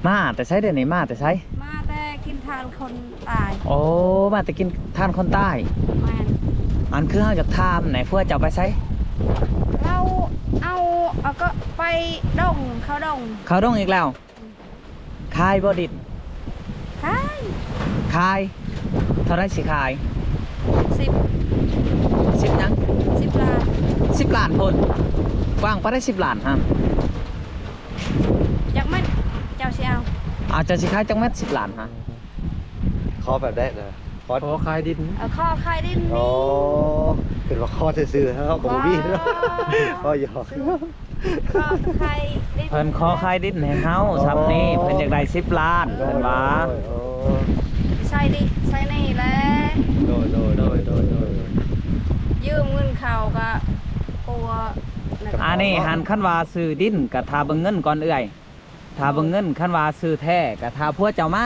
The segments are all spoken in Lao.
ມາແຕ່ໃສເດ້ນີ້? ມາແຕ່ໃສ? ມາແຕ່ກິນທານຄົນຕາຍ. ໂອ້ ມາແຕ່ກິນທານຄົນຕາຍ. ແມ່ນ. ອັນຄືເຮົາຢາກຖາມແດ່ ຜົວເຈົ້າໄປໃສ? ລາວເອົາ ເອົາກໍໄປດົງ ເຂົ້າດົງ. ເຂົ້າດົງອີກແລ້ວ? ຂາຍບໍ່ດິນ? ຂາຍ. ຂາຍ. ເທົ່າໃດຊິຂາຍ? ສິບ. ສິບຫຍັງ? ສິບລ້ານ. ສິບລ້ານພຸ້ນ. ກວ້າງປານໃດສິບລ້ານຮະ? ຈັກແມັດເຈົ້າຊິເອົາ? ອາ ເຈົ້າຊິຂາຍຈັກແມັດສິບລ້ານຮະ? ຂໍແບບໃດນະ? ຂໍ ຂໍຂາຍດິນ. ເອີ ຂໍຂາຍດິນ. ອໍ ເປັນວ່າຂໍຊື່ໆ ເຮົາກໍບໍ່ມີເນາະ. ອໍ ຂໍຢອກ. ຂໍຂາຍດິນ. ເພິ່ນຂໍຂາຍດິນໃຫ້ເຮົາ ອໍ ສ່ຳນີ້ ເພິ່ນຢາກໄດ້ສິບລ້ານ ໂດຍ ເພິ່ນວ່າ. ໂດຍ ໂດຍ ໃສ່ດິ ໃສ່ນີ້ແຫຼະ. ໂດຍ ໂດຍ ໂດຍ ໂດຍ ໂດຍ. ຢືມເງິນເຂົາກໍກົວ. ອັນນີ້ຫັ້ນ ຄັນວ່າຊື້ດິນກໍຖ້າເບິ່ງເງິນກ່ອນເອື້ອຍ. ຖ້າເບິ່ງເງິນ ຄັນວ່າຊື້ແທ້ກໍຖ້າຜົວເຈົ້າມາ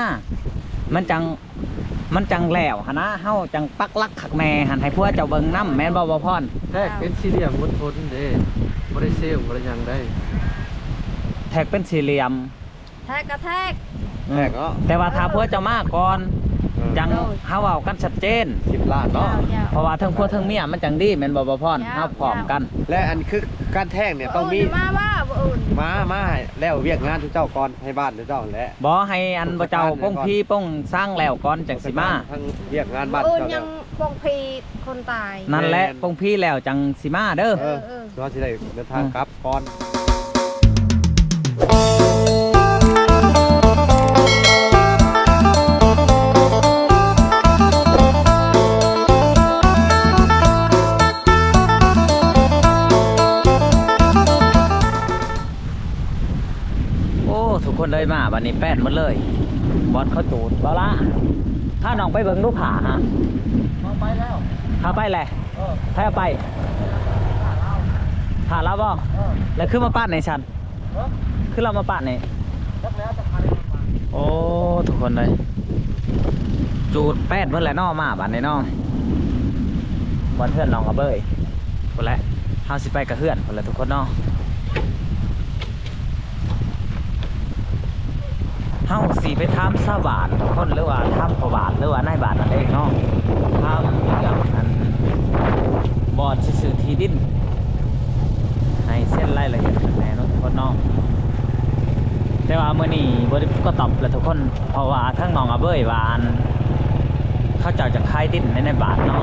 ມັນຈັ່ງ ມັນຈັ່ງແລ້ວຫັ້ນນະ ເຮົາຈັ່ງປັກຫຼັກຄັກແນ່ຫັ້ນ ໃຫ້ຜົວເຈົ້າເບິ່ງນຳ ແມ່ນບໍ່ ບໍ່ພອນ? ແທກເປັນສີ່ຫຼ່ຽມມົນທົນເດ້ ບໍ່ໄດ້ເຊວ ບໍ່ໄດ້ຫຍັງໄດ໋. ແທກເປັນສີ່ຫຼ່ຽມ. ແທກກໍແທກ ແທກເນາະ. ແຕ່ວ່າຖ້າຜົວເຈົ້າມາກ່ອນ ເອີ ຈັ່ງ ໂດຍ ເຮົາເວົ້າກັນຊັດເຈນ ສິບລ້ານເນາະ. ເຈົ້າ ເຈົ້າ. ເພາະວ່າເທິງຜົວເທິງເມຍມັນຈັ່ງດີ ແມ່ນບໍ່ ບໍ່ພອນ? ເຈົ້າ ເຮົາພ້ອມກັນ. ແລະ ອັນຄື ການແທກນີ້ຕ້ອງມີ ມາວ່າບໍ່ອື່ນ ມາ ມາໃຫ້ແລ້ວວຽກງານເຈົ້າກ່ອນ ໃຫ້ບ້ານເຈົ້າແຫຼະ. ບໍ່ ໃຫ້ອັນບໍ່ເຈົ້າປົງຜີປົງສັງແລ້ວກ່ອນ ຈັ່ງຊິມາ. ທັງວຽກງານບ້ານເຈົ້າ ຍັງປົງຜີຄົນຕາຍ. ນັ້ນແຫຼະ ແມ່ນ ປົງຜີແລ້ວຈັ່ງຊິມາເດີ. ເອີ ເອີ ເຮົາຊິໄດ້ເດີນທາງກັບກ່ອນ. ໂອ້ ທຸກຄົນເອີຍ ມາບັດນີ້ແປດໝົດເລີຍ ບ່ອນເຂົາຈູດ. ເບົາຫຼ້າ ພານ້ອງໄປເບິ່ງດູຜ້າຫາ. ເຮົາໄປແລ້ວ ເຮົາໄປແລ້ວ. ເອີ ໃຜເອົາໄປ? ຖ້າລາວບໍ່? ເອີ ແລ້ວຄືມາປາດໃນຊັ້ນ? ເອີ ຄືລາວມາປາດໃນ? ຈັກແລ້ວ ຈັກໃຜມາປາດ. ໂອ້ ທຸກຄົນເອີຍ ຈູດແປດໝົດແລ້ວເນາະ ມາບັດນີ້ເນາະ. ບ່ອນເຮືອນນ້ອງອາເບີຍພຸ້ນແຫຼະ ເຮົາຊິໄປກະເຮືອນພຸ້ນແຫຼະທຸກຄົນເນາະ. ເຮົາຊິໄປຖາມຊາວບ້ານທຸກຄົນ ຫຼືວ່າຖາມພໍ່ບ້ານ ຫຼືວ່ານາຍບ້ານນັ້ນເອງເນາະ ຖາມເລື່ອງອັນບ່ອນຊິຊື້ທີ່ດິນ ໃຫ້ເຊັນລາຍລະອຽດກັນແດ່ເນາະທຸກຄົນເນາະ. ແຕ່ວ່າມື້ນີ້ບໍ່ໄດ້ກະຕອບແຫຼະທຸກຄົນ ເພາະວ່າທາງນ້ອງອາເບີຍວ່າ ອັນ ເຂົາເຈົ້າຈະຂາຍດິນໃນ ໃນບ້ານເນາະ.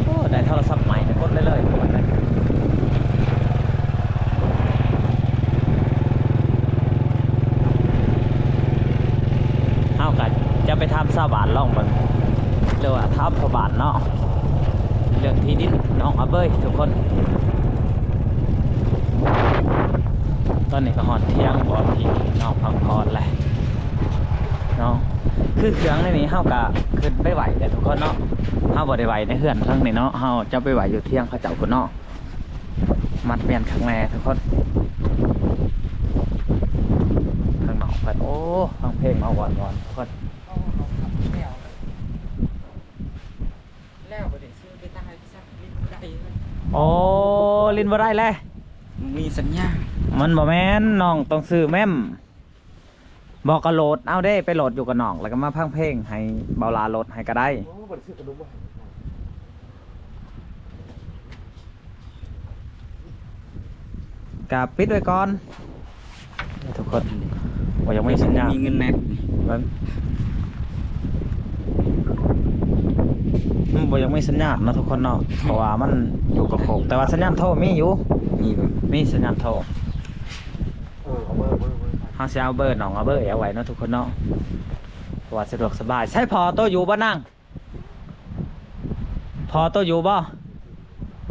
ໂອ້ ໄດ້ໂທລະສັບໃໝ່ ໄດ້ກົດເລີຍໆ ເຮົາກະຈະໄປຖາມຊາວບ້ານລອງເບິ່ງ ຫຼືວ່າຖາມພໍ່ບ້ານເນາະ ເລື່ອງທີ່ດິນນ້ອງອາເບີຍທຸກຄົນ. ຕອນນີ້ກໍຮອດທຽງບ່ອນທີ່ນ້ອງພັກຜ່ອນແລ້ວເນາະ. ຄືເຄື່ອງໃນນີ້ເຮົາກະຂຶ້ນໄປໄວ້ແຫຼະທຸກຄົນເນາະ ເຮົາບໍ່ໄດ້ໄວ້ໃນເຮືອນຫຼັງນີ້ເນາະ ເຮົາຈະໄປໄວ້ຢູ່ທຽງເຂົາເຈົ້າພຸ້ນເນາະ. ມັດແມ່ນຄັກແນ່ທຸກຄົນ ທາງນອກເພິ່ນ ໂອ້ ຟັງເພງເອົາວອນໆ ທຸກຄົນ. ແລ້ວບັດນີ້ຊິໄປຕາຍ ໂອ້ ຫຼິ້ນບໍ່ໄດ້ແລ້ວ ມີສັນຍານ. ມັນບໍ່ແມ່ນ ນ້ອງຕ້ອງຊື້ແມ່ມ. ບໍ່ກໍໂຫຼດເອົາເດ້ ໄປໂຫຼດຢູ່ກັບນ້ອງ ແລ້ວກໍມາຟັງເພງໃຫ້ເບົາຫຼ້າໂຫຼດໃຫ້ກໍໄດ້. ໂອ້ ບໍ່ໄດ້ຊື້ຂະໜົມມາໃຫ້ ກໍປິດໄວ້ກ່ອນທຸກຄົນ. ບໍ່ຢາກມີສັນຍານ ມີເງິນແມັດ ມັນ ມັນບໍ່ຢາກມີສັນຍານເນາະທຸກຄົນເນາະ ເພາະວ່າມັນຢູ່ກັບໂຄກ ແຕ່ວ່າສັນຍານໂທມີຢູ່ ມີ ມີສັນຍານໂທ. ເອີ ເອົາເບີ ເບີ ເບີ ເຮົາຊິເອົາເບີນ້ອງອາເບີຍເອົາໄວ້ເນາະທຸກຄົນເນາະ ເພາະວ່າສະດວກສະບາຍ. ໃສພໍ່ໂຕຢູ່ບໍ່ນາງ? ພໍ່ໂຕຢູ່ບໍ່?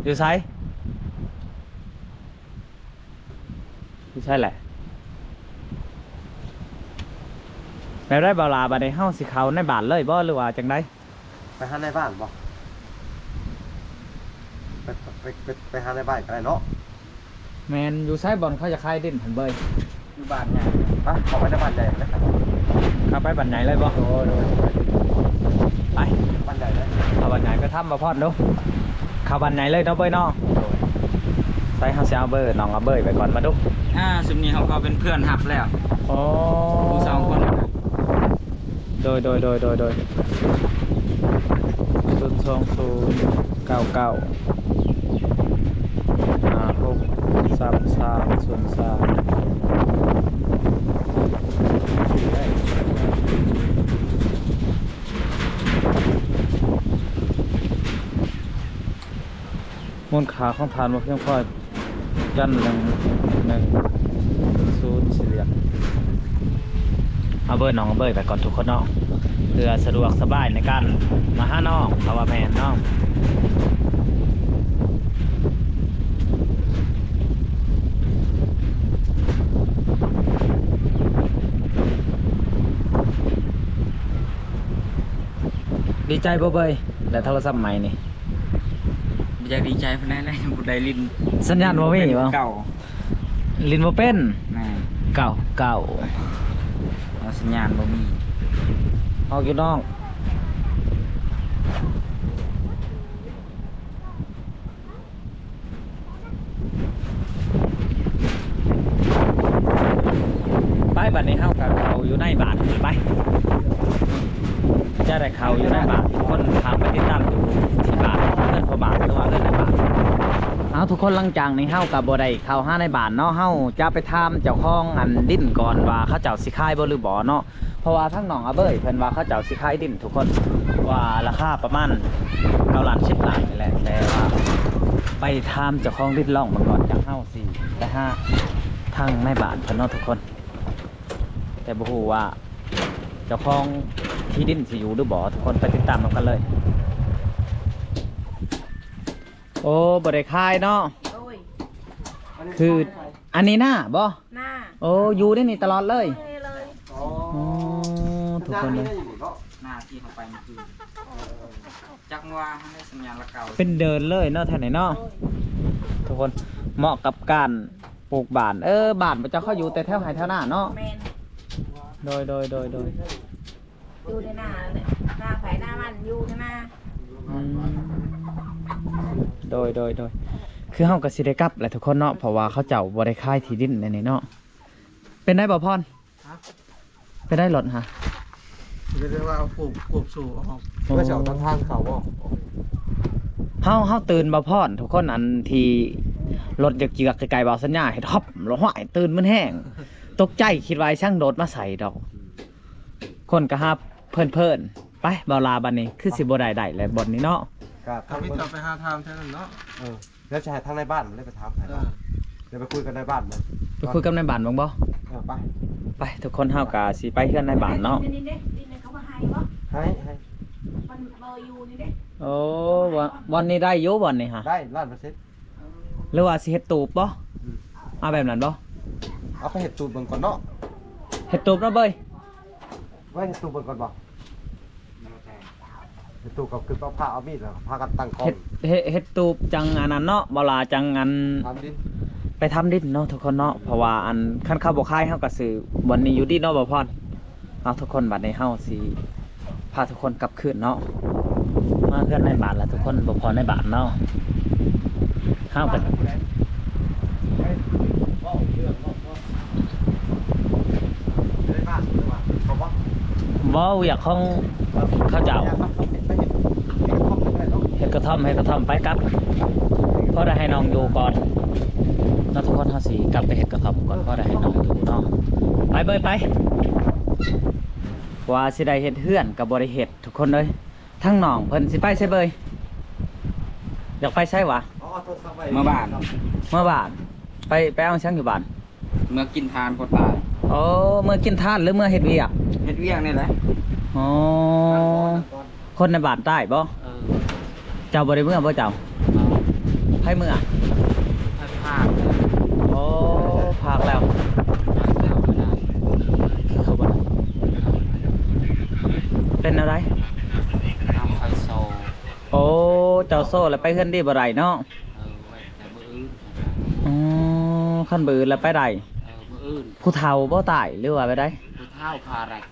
ຢູ່ໃສ? ຢູ່ໃສແຫຼະ? ແນວໃດເບົາຫຼ້າ ບັດນີ້ເຮົາຊິເຂົ້າໃນບ້ານເລີຍບໍ່ ຫຼືວ່າຈັ່ງໃດ? ໄປຫາໃນບ້ານບໍ່? ໄປ ໄປ ໄປ ໄປຫາໃນບ້ານກໍໄດ້ເນາະ. ແມ່ນ ຢູ່ໃສບ່ອນເຂົາຈະຂາຍດິນຫັ້ນເບີຍ? ຢູ່ບ້ານໃຫຍ່. ໄປ ເຂົ້າໄປໃນບ້ານໃຫຍ່ເລີຍ. ເຂົ້າໄປບ້ານໃຫຍ່ເລີຍບໍ່? ໂດຍ ໂດຍ ໄປບ້ານໃຫຍ່ເລີຍ. ເຂົ້າບ້ານໃຫຍ່ ໄປຖາມບ່າວພອນດູ. ເຂົ້າບ້ານໃຫຍ່ເລີຍເນາະເບີຍເນາະ. ໂດຍ ໃສ ເຮົາຊິເອົາເບີນ້ອງອາເບີຍໄປກ່ອນ ມາດູ. ອ່າ ຊຸມນີ້ເຮົາເຂົ້າເປັນເພື່ອນຮັບແລ້ວ. ອໍ ໂດຍ ໂດຍ ໂດຍ ໂດຍ ໂດຍ ສູນສອງສູນເກົ້າເກົ້າຫ້າຫົກສາມສາມສູນສາມ. ມູນຄ່າຂອງທ່ານບໍ່ພຽງພໍ ຈັນ ໜຶ່ງ ໜຶ່ງ ສູນ ສີ່ຫຼ່ຽມ. ເອົາເບີນ້ອງເບີໄປກ່ອນທຸກຄົນເນາະ ເພື່ອສະດວກສະບາຍໃນການມາຫານ້ອງ ເພາະວ່າແມ່ນນ້ອງ ດີໃຈບໍ່ເບີ ໄດ້ໂທລະສັບໃໝ່ນີ້? ບໍ່ຢາກດີໃຈປານໃດແຫຼະ ບໍ່ໄດ້ຫຼິ້ນ ສັນຍານບໍ່ມີບໍ່? ເປັນເກົ່າ ຫຼິ້ນບໍ່ເປັນ. ແມ່ນ ເກົ່າ ເກົ່າ ເອົາສັນຍານບໍ່ມີ. ເອົາຢູ່ນ້ອງ. ໄປ ບັດນີ້ເຮົາກໍເຂົ້າຢູ່ໃນບ້ານໄປ ຈະໄດ້ເຂົ້າຢູ່ໃນບ້ານ ຄົນພາໄປຕິດຕາມຢູ່ທີ່ບ້ານ ເຮືອນພໍ່ບ້ານ ຫຼືວ່າເຮືອນໃນບ້ານ. ເອົາ ທຸກຄົນ ຫຼັງຈາກນີ້ເຮົາກໍບໍ່ໄດ້ເຂົ້າຫາໃນບ້ານເນາະ ເຮົາຈະໄປຖາມເຈົ້າຂອງອັນດິນກ່ອນວ່າເຂົາເຈົ້າຊິຂາຍບໍ່ ຫຼືບໍ່ເນາະ. ເພາະວ່າທາງນ້ອງອາເບີຍເພິ່ນວ່າເຂົາເຈົ້າຊິຂາຍດິນທຸກຄົນ ວ່າລາຄາປະມານເກົ້າລ້ານ ສິບລ້ານນີ້ແຫຼະ ແຕ່ວ່າໄປຖາມເຈົ້າຂອງດິນລອງເບິ່ງກ່ອນ ຈັກເຮົາຊິໄປຫາທາງນາຍບ້ານເພິ່ນເນາະທຸກຄົນ ແຕ່ບໍ່ຮູ້ວ່າເຈົ້າຂອງທີ່ດິນຊິຢູ່ຫຼືບໍ່ ທຸກຄົນໄປຕິດຕາມນຳກັນເລີຍ. ໂອ້ ບໍ່ໄດ້ຂາຍເນາະ. ໂດຍ ຄືອັນນີ້ນາບໍ່? ນາ. ໂອ້ ຢູ່ໃນນີ້ຕະຫຼອດເລີຍ. ໂດຍ ເລີຍ. ອໍ ທຸກຄົນເລີຍ ນາທີ່ເຮົາໄປມື້ຄືນ ຈັກວ່າຫັ້ນແຫຼະ ສັນຍານລະເກົ່າ ເປັນເດີ່ນເລີຍເນາະ ແຖວນີ້ເນາະ. ໂດຍ ທຸກຄົນ ເໝາະກັບການປູກບ້ານ. ເອີ ບ້ານພະເຈົ້າເຂົາຢູ່ແຕ່ແຖວໄຮ່ແຖວນາເນາະ. ແມ່ນ. ໂດຍ ໂດຍ ໂດຍ ໂດຍ. ຢູ່ໃນນາແຫຼະ ນາໃຜນາມັນ ຢູ່ໃນນາ. ອືມ ໂດຍ ໂດຍ ໂດຍ. ຄືເຮົາກໍຊິໄດ້ກັບແຫຼະທຸກຄົນເນາະ ເພາະວ່າເຂົາເຈົ້າບໍ່ໄດ້ຂາຍທີ່ດິນໃນນີ້ເນາະ. ເປັນໄດ້ບໍ່ພອນ? ຮະ? ເປັນໄດ້ລົດຫະ? ເປັນໄດ້ວ່າພວກ ພວກໂຊອອກ. ໂອ້ ວ່າຈະເອົາທາງເຂົາບໍ່? ເຮົາ ເຮົາຕື່ນບໍ່ພອນ ທຸກຄົນ ອັນທີ່ລົດຢາກເຈື່ອກໃກ້ໆ ເວົ້າສັນຍາເຮັດຮອບ ລະຫ້ວຍ ຕື່ນມຶນແຮງ ຕົກໃຈ ຄິດວ່າໄອ້ຊ່າງໂດດມາໃສ່ດອກ. ອືມ ຄົນກໍຫາເພີນໆ ໄປ ເບົາລາ ບັດນີ້ຄືຊິບໍ່ໄດ້ ໄດ້ແລ້ວບ່ອນນີ້ເນາະ. ກໍ ກໍມີແຕ່ໄປຫາຖາມແຖວນັ້ນເນາະ. ເອີ ດຽວຈະໃຫ້ທາງນາຍບ້ານເລີຍໄປຖາມໃຫ້ເນາະ. ເອີ ດຽວໄປຄຸຍກັບນາຍບ້ານເບິ່ງ ໄປຄຸຍກັບນາຍບ້ານເບິ່ງບໍ່? ເອີ ໄປ ໄປ ທຸກຄົນ ເຮົາກໍຊິໄປເຮືອນນາຍບ້ານເນາະ. ໃຫ້ ໃຫ້ ໂອ້ ບ່ອນນີ້ໄດ້ຢູ່ ບ່ອນນີ້ຫະ? ໄດ້ ລ້ານເປີເຊັນ. ຫຼືວ່າຊິເຮັດຕູບບໍ່? ອືມ ເອົາແບບນັ້ນບໍ່? ເອົາໄປເຮັດຕູບເບິ່ງກ່ອນເນາະ. ເຮັດຕູບເນາະເບີຍ. ໄວ້ເຮັດຕູບເບິ່ງກ່ອນບໍ່? ເຮັດຕູບກໍຄືເອົາຜ້າເອົາມີດ ແລ້ວພາກັນຕັ້ງກ້ອງ. ເຮັດ ເຮັດ ເຮັດຕູບຈັ່ງອັນນັ້ນເນາະ ບໍ່ລາ ຈັ່ງອັນ ຖາມດິນ ໄປຖາມດິນເນາະທຸກຄົນເນາະ. ເພາະວ່າອັນ ຄັນເຂົາບໍ່ຂາຍ ເຮົາກໍຊື້ບ່ອນນີ້ຢູ່ດີເນາະ ບໍ່ພອນ. ເອົາ ທຸກຄົນ ບັດນີ້ເຮົາຊິພາທຸກຄົນກັບຄືນເນາະ ມາເຮືອນນາຍບ້ານລະທຸກຄົນ ບໍ່ພໍນາຍບ້ານເນາະ. ເຮົາກໍ ເວົ້າວຽກຂອງເຂົາເຈົ້າ ເຮັດກະທ່ອມ ເຮັດກະທ່ອມໄປກັບ ພໍໄດ້ໃຫ້ນ້ອງຢູ່ກ່ອນເນາະທຸກຄົນ. ເຮົາຊິກັບໄປເຮັດກະທ່ອມກ່ອນ ພໍໄດ້ໃຫ້ນ້ອງຢູ່ເນາະ. ໄປເບີຍ ໄປ ວ່າຊິໄດ້ເຮັດເຮືອນກໍບໍ່ໄດ້ເຮັດ ທຸກຄົນເອີຍ. ທາງນ້ອງເພິ່ນຊິໄປໃສເບີຍ? ຢາກໄປໃສຫວາ? ເມືອບ້ານ ເມືອບ້ານ. ໄປ ໄປເອົາຫຍັງຢູ່ບ້ານ? ເມືອກິນທານຄົນຕາຍ. ໂອ້ ເມືອກິນທານ ຫຼືເມືອເຮັດວຽກ? ເຮັດວຽກນີ້ແຫຼະ. ອໍ ຄົນໃນບ້ານຕາຍບໍ່? ເອີ ເຈົ້າບໍ່ໄດ້ເມືອບໍ່ເຈົ້າ? ເອີ ໃຜເມືອ? ໃຜພາກ. ໂອ້ ພາກແລ້ວ ເຂົ້າບໍ່ໄດ້ ເປັນແນວໃດ? ເອົາ ຂ້ອຍໂຊ. ໂອ້ ເຈົ້າໂຊແລ້ວໄປເຮືອນດີບໍ່ໄດ້ເນາະ. ເອີ ໄວ້ແຕ່ມື້ອື່ນ. ອໍ ຄັນມື້ອື່ນແລ້ວໄປໄດ້. ເອີ ມື້ອື່ນ. ຜູ້ເຖົ້າບໍ່ຕາຍ ຫຼືວ່າແບບໃດ? ຜູ້ເຖົ້າພາແລັກ.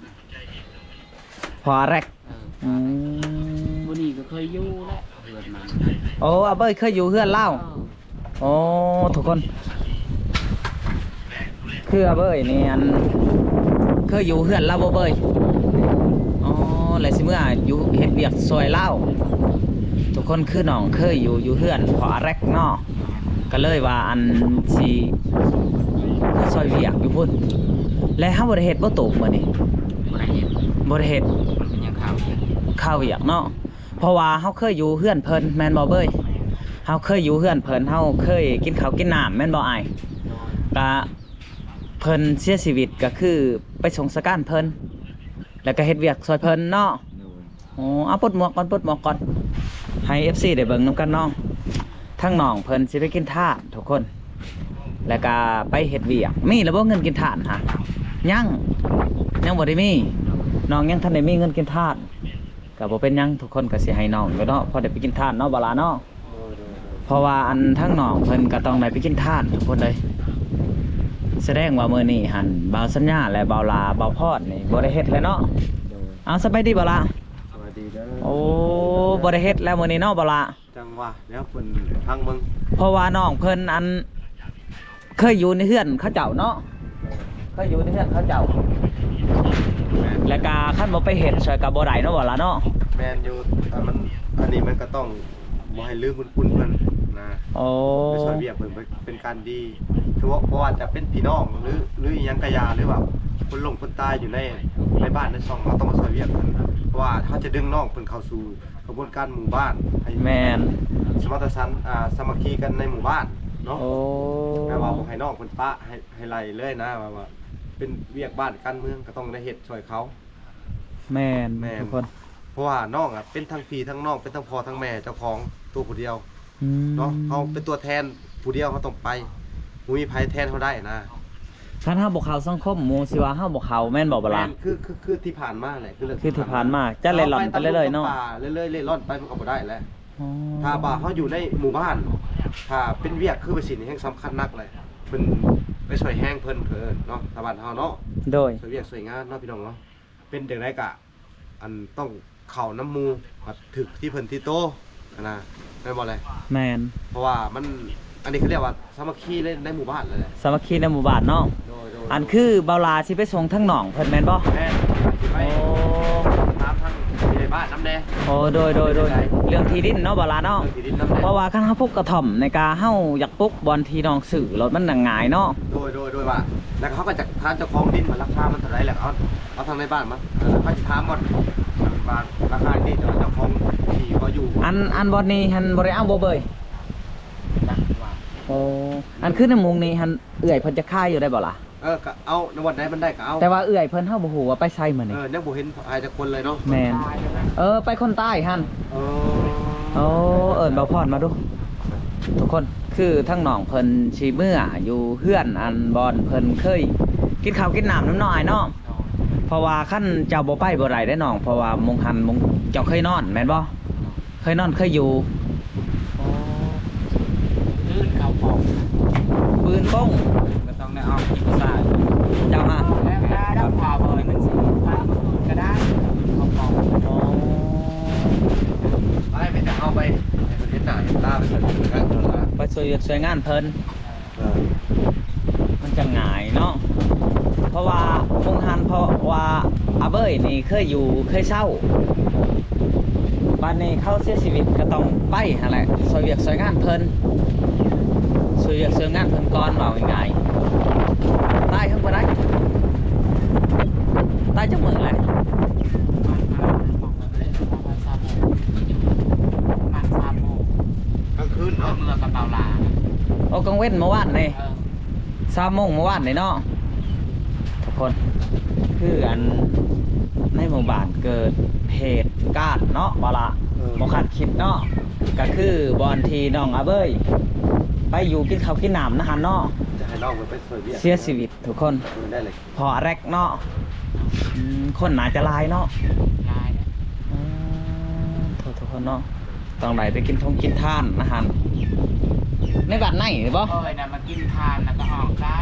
ພາແລັກ. ເອີ ອືມ ມື້ນີ້ກໍເຄີຍຢູ່ແຫຼະເຮືອນມັນ. ໂອ້ ອາເບີຍເຄີຍຢູ່ເຮືອນລາວ. ເອີ ໂອ້ ທຸກຄົນ ຄືອາເບີຍນີ້ ອັນ ເຄີຍຢູ່ເຮືອນລາວບໍ່ເບີຍ? ອໍ ອໍ ແລະຊິເມືອຢູ່ເຮັດວຽກຊ່ວຍລາວ. ທຸກຄົນຄືນ້ອງເຄີຍຢູ່ ຢູ່ເຮືອນພໍ່ອາແລັກເນາະ ກໍເລີຍວ່າອັນຊິເມືອຊ່ວຍວຽກຢູ່ພຸ້ນ. ແລະເຮົາບໍ່ໄດ້ເຮັດບໍ່ຕູບມື້ນີ້? ບໍ່ໄດ້ເຮັດ ບໍ່ໄດ້ເຮັດ ເປັນຫຍັງຄາວວຽກ ຄາວວຽກເນາະ. ເພາະວ່າເຮົາເຄີຍຢູ່ເຮືອນເພິ່ນແມ່ນບໍ່ເບີຍ? ເຮົາເຄີຍຢູ່ເຮືອນເພິ່ນ ເຮົາເຄີຍກິນເຂົ້າກິນນ້ຳແມ່ນບໍ່ອ້າຍ? ກະເພິ່ນເສຍຊີວິດ ກະຄືໄປສົ່ງສະການເພິ່ນ ແລ້ວກະເຮັດວຽກຊ່ວຍເພິ່ນເນາະ. ໂອ້ ເອົາປົດໝວກກ່ອນ ປົດໝວກກ່ອນ ໃຫ້ເອັຟຊີໄດ້ເບິ່ງນຳກັນເນາະ. ທາງນ້ອງເພິ່ນຊິໄປກິນທານທຸກຄົນ ແລ້ວກະໄປເຮັດວຽກ. ມີແລ້ວບໍ່ເງິນກິນທານຫະ? ຍັງ ຍັງບໍ່ໄດ້ມີ. ນ້ອງຍັງທັນໄດ້ມີເງິນກິນທານ. ກໍບໍ່ເປັນຫຍັງ ທຸກຄົນກໍຊິໃຫ້ນ້ອງຢູ່ເນາະ ພໍໄດ້ໄປກິນທານເນາະ ບ່າວຫຼ້າເນາະ. ໂດຍ ໂດຍ ໂດຍ ເພາະວ່າອັນທາງນ້ອງເພິ່ນກໍຕ້ອງໄດ້ໄປກິນທານທຸກຄົນເລີຍ. ສະແດງວ່າມື້ນີ້ຫັ້ນ ບ່າວສັນຍາ ແລະ ບ່າວຫຼ້າ ບ່າວພອນນີ້ບໍ່ໄດ້ເຮັດແລ້ວເນາະ. ໂດຍ ເອົາ ສະບາຍດີ ບ່າວຫຼ້າ. ສະບາຍດີເດີ. ໂອ້ ບໍ່ໄດ້ເຮັດແລ້ວມື້ນີ້ເນາະ ບ່າວຫຼ້າ. ຈັ່ງວ່າ ດຽວເພິ່ນຟັງເບິ່ງ ເພາະວ່ານ້ອງເພິ່ນອັນ ເຄີຍຢູ່ໃນເຮືອນເຂົາເຈົ້າເນາະ ເຄີຍຢູ່ໃນເຮືອນເຂົາເຈົ້າ. ແມ່ນ ແລ້ວກະຄັນບໍ່ໄປເຮັດຊ່ອຍກະບໍ່ໄດ້ເນາະ ບ່າວຫຼ້າເນາະ. ແມ່ນຢູ່ ແຕ່ມັນ ອັນນີ້ມັນກະຕ້ອງບໍ່ໃຫ້ລືມບຸນຄຸນເພິ່ນນະ. ໂອ້ ໄປຊ່ອຍວຽກເພິ່ນ ເປັນການດີ ຖືວ່າ ບໍ່ວ່າຈະເປັນພີ່ນ້ອງ ຫຼື ຫຼືອີ່ຫຍັງກະຢ່າ ຫຼືວ່າຄົນລົ້ມຄົນຕາຍຢູ່ໃນ ໃນບ້ານໃນຊ່ອງ ເຮົາຕ້ອງມາຊ່ອຍວຽກເພິ່ນ ເພາະວ່າເຮົາຈະດຶງນ້ອງເພິ່ນເຂົ້າສູ່ ຂະບວນການໝູ່ບ້ານໃຫ້ ແມ່ນ ສະມັດຕະສັນ ອ່າ ສາມັກຄີກັນໃນໝູ່ບ້ານເນາະ. ໂອ້ ແປວ່າບໍ່ໃຫ້ນ້ອງເພິ່ນປະໃຫ້ ໃຫ້ໄລ່ເລີຍນະ ວ່າ ວ່າເປັນວຽກບ້ານການເມືອງກໍຕ້ອງໄດ້ເຮັດຊ່ອຍເຂົາ. ແມ່ນ ແມ່ນ ທຸກຄົນ ເພາະວ່ານ້ອງອະເປັນທັງພີ່ທັງນ້ອງ ເປັນທັງພໍ່ທັງແມ່ເຈົ້າຂອງຕົວຜູ້ດຽວ ອືມ ເນາະ ເຮົາເປັນຕົວແທນຜູ້ດຽວ ເຮົາຕ້ອງໄປ ບໍ່ມີໃຜແທນເຮົາໄດ້ນະ. ຄັນເຮົາບໍ່ເຂົ້າສັງຄົມ ໝູ່ຊິວ່າເຮົາບໍ່ເຂົ້າ ແມ່ນບໍ່ ບ່າວຫຼ້າ? ແມ່ນ ຄື ຄື ຄືທີ່ຜ່ານມາແຫຼະ ຄືເລື່ອງ ຄືທີ່ຜ່ານມາ ຈະເລ່ລ່ອນໄປເລື້ອຍໆເນາະ ເລ່ລ່ອນໄປມັນກໍບໍ່ໄດ້ແຫຼະ. ອໍ ຖ້າວ່າເຮົາຢູ່ໃນໝູ່ບ້ານ ຖ້າເປັນວຽກຄືວ່າຊີ້ນີ້ແຮ່ງສຳຄັນໜັກເລີຍ ເພິ່ນໄປຊ່ວຍແຮງເພິ່ນ ເອີ ເນາະ ຊາວບ້ານເຮົາເນາະ. ໂດຍ ຊ່ວຍວຽກຊ່ວຍງານເນາະ ພີ່ນ້ອງເນາະ ເປັນຈັ່ງໃດກະ ອັນຕ້ອງເຂົ້ານຳໝູ່ ບັດຖືກທີ່ເພິ່ນທີ່ໂຕຫັ້ນນະ ແມ່ນບໍ່ແລະ? ແມ່ນ ເພາະວ່າມັນ ອັນນີ້ເຂົາຮຽກວ່າສາມັກຄີໃນ ໃນໝູ່ບ້ານແຫຼະ ສາມັກຄີໃນໝູ່ບ້ານເນາະ. ໂດຍ ໂດຍ ອັນຄືບ່າວຫຼ້າຊິໄປສົ່ງທາງນ້ອງເພິ່ນແມ່ນບໍ່? ແມ່ນ ຊິໄປ ໂອ້ ຖາມທາງຜູ້ໃຫຍ່ບ້ານນຳແດ່. ໂອ້ ໂດຍ ໂດຍ ໂດຍ ເລື່ອງທີ່ດິນເນາະ ບ່າວຫຼ້າເນາະ ເລື່ອງທີ່ດິນນຳແດ່ ເພາະວ່າຄັນເຮົາປູກກະທ່ອມນີ້ກະ ເຮົາຢາກປູກບ່ອນທີ່ນ້ອງຊື້ລົດມັນນະງ່າຍເນາະ. ໂດຍ ໂດຍ ໂດຍ ວ່າ ແລ້ວເຮົາກໍຈະຖາມເຈົ້າຂອງດິນວ່າລາຄາມັນເທົ່າໃດ ແລ້ວເຮົາ ເອົາທາງໃນບ້ານມາ ເອີ ເຮົາຊິຖາມວ່າ ວ່າລາຄາທີ່ເຈົ້າຂອງທີ່ເຂົາຢູ່ ອັນ ອັນບ່ອນນີ້ຫັ້ນບໍ່ໄດ້ເອົາບໍ່ເບີຍ? ໂອ້ ອັນຄືໃນມຸງນີ້ຫັ້ນ ເອື້ອຍເພິ່ນຈະຂາຍຢູ່ໄດ້ບໍ່ລະ? ເອີ ກໍເອົາ ໃນວັນໃດມັນໄດ້ກໍເອົາ ແຕ່ວ່າເອື້ອຍເພິ່ນ ເຮົາບໍ່ຮູ້ວ່າໄປໃສມື້ນີ້. ເອີ ຍັງບໍ່ເຫັນໃຜຈັກຄົນເລີຍເນາະ. ແມ່ນ ເອີ ໄປຄົນຕາຍຫັ້ນ. ເອີ ໂອ້ ເອີ້ນບ່າວພອນມາດູ ທຸກຄົນ ຄືທາງນ້ອງເພິ່ນຊິເມືອຢູ່ເຮືອນ ອັນບ່ອນເພິ່ນເຄີຍກິນເຂົ້າກິນນ້ຳນຳນ້ອງອ້າຍເນາະ. ເພາະວ່າຄັນເຈົ້າບໍ່ໄປບໍ່ໄດ້ເດ້ນ້ອງ ເພາະວ່າໝ່ອງຫັ້ນໝ່ອງເຈົ້າເຄີຍນອນແມ່ນບໍ່? ເຄີຍນອນເຄີຍຢູ່. ອໍ ອື່ນເຂົ້າປອງ ປືນໂປ້ງ ກໍຕ້ອງໄດ້ອອກກິນຊາ. ເຈົ້າຮະ ແລ້ວກໍດຳພາເບີຍມັນຊິໄປມື້ອື່ນກໍໄດ້ ອື່ນເຂົ້າປອງ. ອໍ ໄປ ມີແຕ່ເຮົາໄປ ໄປເຮັດໜ້າເຮັດຕາ ໄປຊ່ວຍງານເພິ່ນລະ ໄປຊ່ວຍວຽກຊ່ວຍງານເພິ່ນ. ເອີ ມັນຈະງ່າຍເນາະ ເພາະວ່າໂຮງງານ ເພາະວ່າອາເບີຍນີ້ເຄີຍຢູ່ເຄີຍເຊົ່າ ບາດນີ້ເຂົາເສຍຊີວິດກໍຕ້ອງໄປຫັ້ນແຫຼະ ຊ່ວຍວຽກຊ່ວຍງານເພິ່ນ ຊ່ວຍວຽກຊ່ວຍງານເພິ່ນກ່ອນ ເວົ້າງ່າຍໆ. ຕາຍເຖິງບໍ່ໄດ້ ຕາຍຈັກມື້ແຫຼະ? ປະມານສາມໂມງ ກາງຄືນເນາະ ເມື່ອກັບເບົາຫຼ້າ. ໂອ້ ກາງເວັນເມື່ອວານນີ້ ເອີ ສາມໂມງເມື່ອວານນີ້ເນາະ ທຸກຄົນ. ຄືອັນໃນໝູ່ບ້ານເກີດເຫດການເນາະ ເບົາຫຼ້າ ເອີ ບໍ່ຄາດຄິດເນາະ ກະຄືບ່ອນທີ່ນ້ອງອາເບີຍໄປຢູ່ກິນເຂົ້າກິນນ້ຳນະຫັ້ນເນາະ ຈະໃຫ້ນ້ອງເພິ່ນໄປຊ່ວຍວຽກ ເສຍຊີວິດທຸກຄົນ. ເອີ ໄດ້ເລີຍ ພໍແລັກເນາະ. ອືມ ຄົນໜ້າຈະຫຼາຍເນາະ ຫຼາຍເດ້. ອືມ ທຸກໆຄົນເນາະ ຕ້ອງໄດ້ໄປກິນທົງກິນທານອາຫານໃນວັດໃນນີ້ບໍ່? ເອີຍ ນະ ມາກິນທານແລ້ວກໍອອກໄດ້.